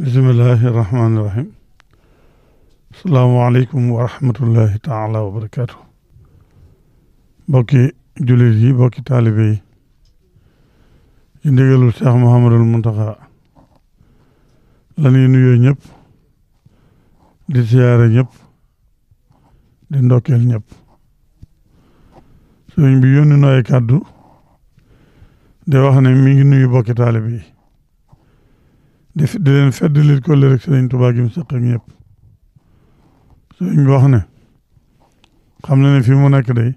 bismillahi rahmaani rahim asalaamaaleykum wa rahmatullahi taala wa barakaatu bokki jullit yi bokki taalibe yi ci ndigalul Cheikh Mouhamadul Muntaxa la ñuy nuyoo ñëpp di siyaare ñëpp di ndokkeel ñëpp sëriñ bi yónni na ay kàddu di wax ne mi ngi nuyu bokki taalibe yi di leen feddali kóllëre rek sëriñ Tuubaa gi mu sëq ak ñëpp sëriñ bi wax ne xam na ne fi mu nekk day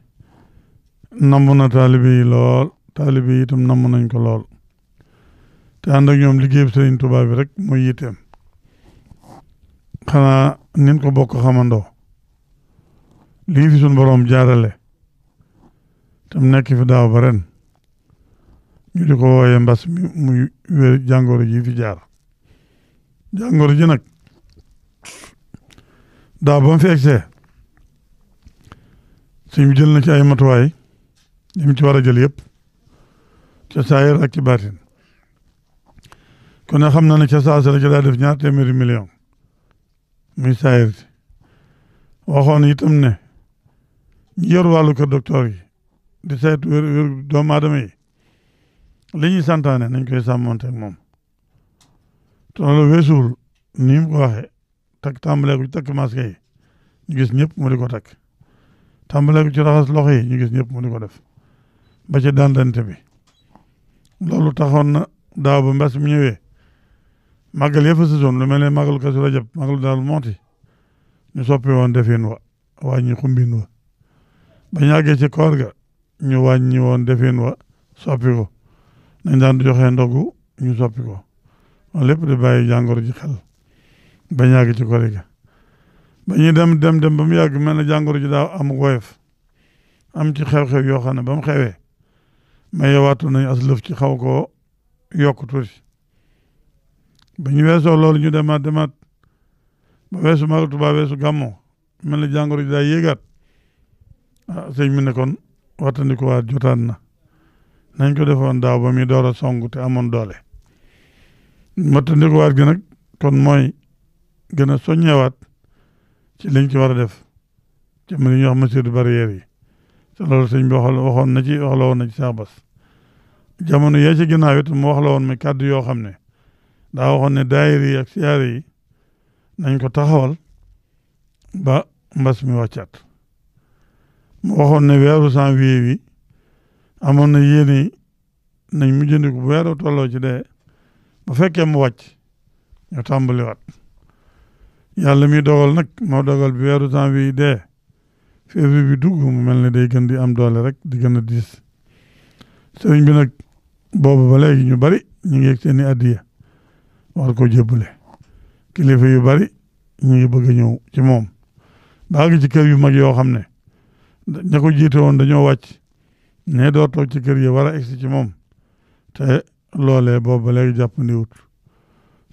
namm na taalibe yi lool taalibe yi itam namm nañ ko lool te ànd ak ñoom liggéeyub sëriñ Tuubaa bi rek mooy yitteem xanaa nin ko bokk xamandoo lii fi suñ boroom jaarale tam nekk fi daaw ba ren ñu di ko wooyee mbas mi muy wér jàngoro ji fi jaar jàngoro ji nag daaw ba mu fi egsee suñ jël na ci ay matuwaay yi mu ci war a jël yëpp ca saayir ak ci baatin kon ne xam na ne ca saasa la ci daa def ñaar téeméeri million muy saayir si waxoon itam ne ñi yor wàllu kër docteur yi di saytu wér doomu aadama yi li ñuy santaane nañ koy sàmmonte ak moom te loolu weesuwul ni mu ko waxee takk tàmbalee ko ci takk masque yi ñu gis ñëpp mu di ko takk tàmbalee ko ci raxas loxo yi ñu gis ñëpp mu di ko def ba ci dandante bi loolu taxoon na daaw ba mbas mi ñëwee màggal yëpp saison lu mel ne màggalu Kazu Rajab màggalu Daaru Muxti ñu soppi woon defin wa wàññi xumbin wa ba ñu àggee ci koor ga ñu wàññi woon defin wa soppi ko nañ daan joxe ndogu ñu soppi ko loolu lépp di bàyyi jàngoro ji xel ba ñu àgg ci koor ga ba ñuy dem ba mu yàgg mel na jàngoro ji daaw am woyof am ci xew-xew yoo xam ne ba mu xewee mais yowaatu nañ as lëf ci xaw koo yokk tuuti ba ñu weesoo loolu ñu demaat ba weesu Magal Tuubaa weesu gàmmoo mel na jàngoro ji daa yéegaat sëñ mi ne kon wattandikuwaat jotaan na nañ ko defoon daaw ba muy door a song te amoon doole wattandikuwaat gi nag kon mooy gën a soññewaat ci liñ ci war a def ci li ñuy wax mesures barrières yi te loolu sëñ bi waxoon na ci wax la woon na ci Cheikh Bass jamono yee ci ginnaaw it mu wax la woon mi kàddu yoo xam ne daa waxoon ne daayira yi ak siyaare yi nañ ko taxawal ba mbas mi wàccaat mu waxoon ne weeru janvier wi amoon na yéene nañ mujjandiku bu weeru tolloo ci dee bu fekkee mu wàcc ñu tàmbaliwaat yàlla mi dogal nag moo dogal bi weeru janvier yi dee février bi dugg mu mel ne day gën di am doole rek di gën a diis sëriñ bi nag boobu ba léegi ñu bari ñu ngi yegg seeni addiya war ko jébbale kilifa yu bari ñu ngi bëgg a ñëw ci moom baa ngi ci kër yu mag yoo xam ne ña ko jiite woon dañoo wàcc ne doo toog ci kër yi war a egsi ci moom te loolee boobu ba léegi jàppandiwut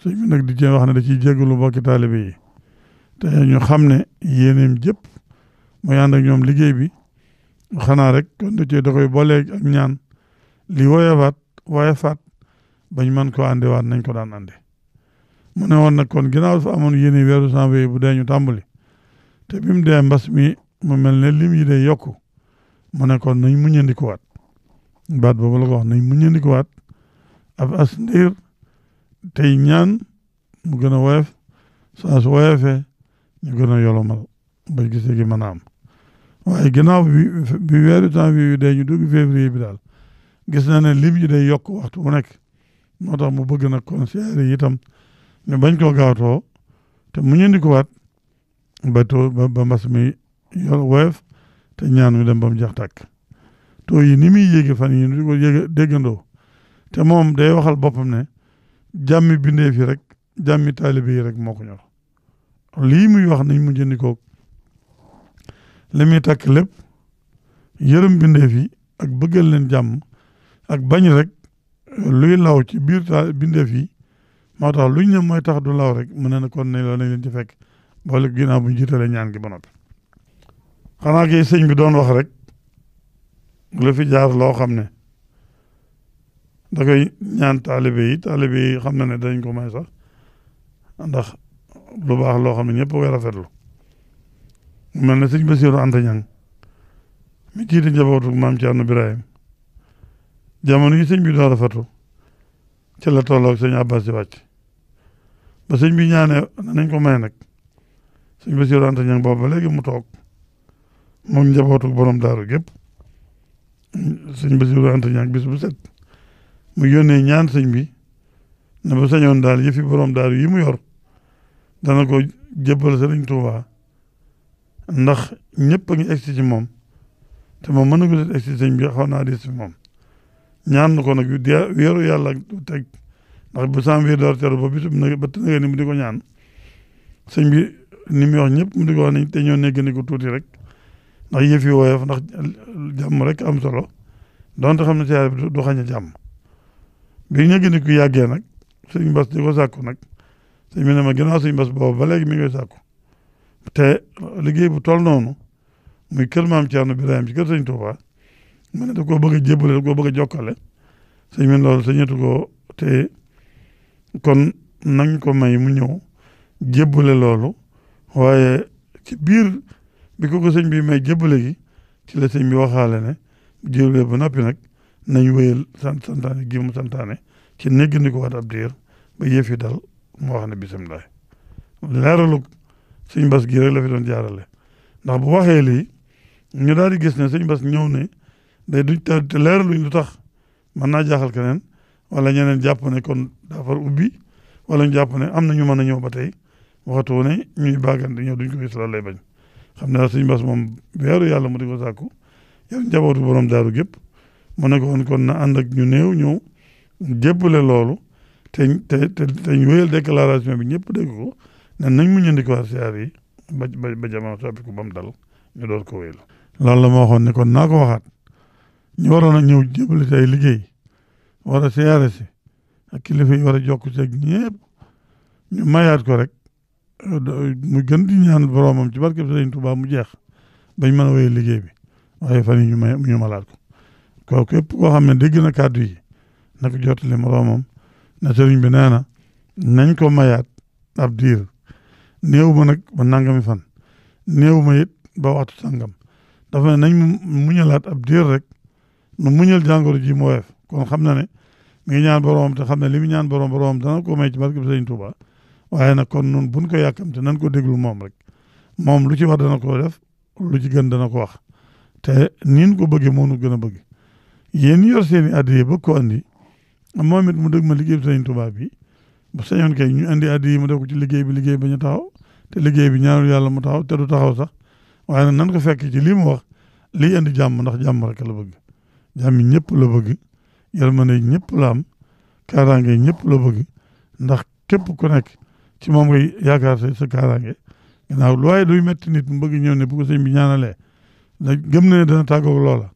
sëñ bi nag di cee wax ne da ciy jéggalu bokki taalibe yi te ñu xam ne yéeneem jëpp mooy ànd ak ñoom liggéey bi xanaa rek kon da koy booleeg ak ñaan li woyefaat bañ mën ko àndewaat nañ ko daan ànde mu ne woon nag kon ginnaaw dafa amoon yéene weeru janvier bu dee ñu tàmbali te bi mu dee mbas mi mu mel ne lim yi day yokku mu ne kon nañ muñandikuwaat baat boobu la ko wax nañ muñandikuwaat ab as ndiir tey ñaan mu gën a woyof saa su woyofee ñu gën a yolomal ba gisee gi mën a am waaye ginnaaw bi weeru janvier bi dee ñu dugg février bi daal gis na ne lim yi day yokk waxtu bu nekk moo tax mu bëgg nag kon siyaare yi itam ñu bañ koo gaawtoo te muñandikuwaat ba mbas mi woyof te ñaan mi dem ba mu jeex tàkk taux yi ni muy yéege fan yi di ko yéege déggandoo te moom day waxal boppam ne jàmmi bindeef yi rek jàmmi taalibe yi rek moo ko ñor lii muy wax nañ mu jëndikoo li muy takk lépp yërëm bindeef yi ak bëggal leen jàmm ak bañ rek luy law ci biir bindeef yi moo tax luñ ne mooy tax du law rek mu ne na kon ne loolu nañ leen ci fekk boole ginnaaw bu ñu jiitalee ñaan gi ba noppi xanaa kay sëñ bi doon wax rek lu fi jaar loo xam ne da koy ñaan taalibe yi xam na ne dañ ko may sax ndax lu baax loo xam ne ñëpp koy rafetlu mu mel ne sëñ Bassirou Anta Niang mi jiite njabootu maam Thierno Birahim jamono yi sëñ bi door a fatu ci la tolloog sëñ Abbas di wàcc ba sëñ bi ñaanee nañ ko may nag sëñ Bassirou Anta Niang boobu ba léegi mu toog moom njabootu borom daaru gépp sëñ Bassirou Anta Niang bis bu set mu yónnee ñaan sëñ bi ne ba sañoon daal yëfi borom daaru yi mu yor dana ko jébbal Sëriñ Tuubaa ndax ñëpp a ngi egsi ci moom te moom mën na ko egsi ci sëñ bi xaw naa di si moom ñaan na ko nag wéeru yàlla teg ndax bu janvier door teru ba bisub ba tënëgee ni mu di ko ñaan sëñ bi ni muy wax ñëpp mu di ko wax ni te ñoo negg ni ko tuuti rek ndax yëf yi woyof ndax jàmm rek am solo donte xam ne siyaare bi du xañ a jàmm bi ñegg ni ku yàggee nag sëñ Bass di ko sàkku nag sëñ bi ne ma ginnaaw sëñ Bass boobu ba léegi mi ngi koy sàkku te liggéey bu toll noonu muy kër maam Thierno Birahim ci kër sëñ Touba mu ne da koo bëgg a jébbale da koo bëgg a jokkale sëñ bi loolu sëñatu ko te kon nañ ko may mu ñëw jébbale loolu waaye ci biir bi ko sëñ bi may jébbale gi ci la sëñ bi waxaale ne jébbale ba noppi nag nañ wéyal santaane gi mu santaane ci néggandi ko waat ab diir ba yëf yi dal mu wax ne bisimilah leeralu sëñ Bass gi rek la fi doon jaarale ndax bu waxee lii ñu daal di gis ne sëñ Bass ñëw ne day duñ te leeraluñ lu tax mën naa jaaxal keneen wala ñeneen jàpp ne kon daa far ubbi wala ñu jàpp ne am na ñu mën a ñëw ba tey waxtu ne ñuy baagante ñëw duñ ko gis loolu lay bañ xam ne sëñ Bass moom weeru yàlla mu di ko sàkku yow njabootu borom daaru gépp mu ne ko woon kon na ànd ak ñu néew ñëw jébbale loolu te ñu wéyal déclaration bi ñëpp dégg ko ne nañ mu ñëndiko siyaar yi ba jamono soppiku ba mu dal ñu door ko wéyal loolu la ma waxoon ne kon naa ko waxaat ñu waroon a ñëw jébbale tey liggéey war a siyaare si ak kilifa yi war a jokk ci ak ñëpp ñu mayaat ko rek mu gën di ñaan boromam ci barkeb Sëriñ Tuubaa mu jeex bañ mën a wéyal liggéey bi waaye fan yi ñu malaat ko képp koo xam ne dégg na kàddu yi na ko jottali moroomam ne sëriñ bi nee na nañ ko mayaat ab diir néew ma nag ba nangami fan néew ma it ba waxtu sangam dafa ne nañ muñalaat ab diir rek nu muñal jàngoro ji mu woyof kon xam na ne mi ngi ñaan boroomam te xam ne li mu ñaan boroomam dana ko may ci barke bi Sëriñ Tuubaa waaye nag kon nun buñ ko yàkkamte nan ko déglu moom rek moom lu ci wax dana ko def lu ci gën dana ko wax te niin ko bëggee moo nu gën a bëgg yéen yor seen i addiya bëgg ko andi moom it mu dëgg ma liggéey bi Sëriñ Tuubaa bi bu sañoon kay ñu andi addiya mu def ko ci liggéey bi ñu taxaw te liggéey bi ñaanul yàlla mu taxaw te du taxaw sax waaye nag nan ko fekk ci lii mu wax lii andi jàmm ndax jàmm rek la bëgg jàmm yi ñëpp la bëgg yërmande ñëpp la am kaaraange ñëpp la bëgg ndax képp ku nekk ci moom ngay yaakaar sa kaaraange gannaaw lu waaye duy metti nit mu bëgg ñëw ne bu ko sëñ bi ñaanalee da gëm na ne dana tàggoog loola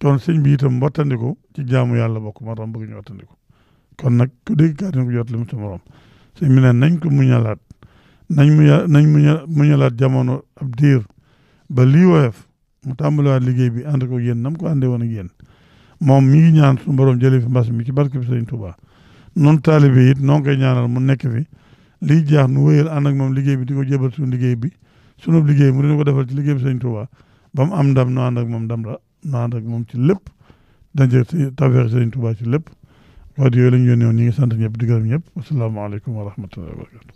kon sëñ bi itam wattandiku ci jaamu yàlla bokk moo tax bëgg ñu wattandiku kon nag ku dégg kàddu ko jot li mu sa morom sëñ bi ne nañ ko muñalaat muñalaat jamono ab diir ba lii woyof mu tàmbaliwaat liggéey bi ànd ko yéen nam ko àndee woon ak yéen moom mi ngi ñaan suñu borom jëlee fi mbas mi ci barke bi Sëriñ Tuubaa noonu taalibe it noo ngi koy ñaanal mu nekk fi liy jaax nu wéyal ànd ak moom liggéey bi di ko jébal suñu liggéey bi sunu liggéey mu dina ko defal ci liggéey bi Sëriñ Tuubaa ba mu am ndam nu ànd ak moom ndam la nu ànd ak moom ci lépp daje tawfeex Sëriñ Tuubaa ci lépp wax yooyu la ñu yónnee woon ñi ngi sant ñëpp di gërëm ñëpp asalaamaaleykum wa rahmatullahi wa barakatu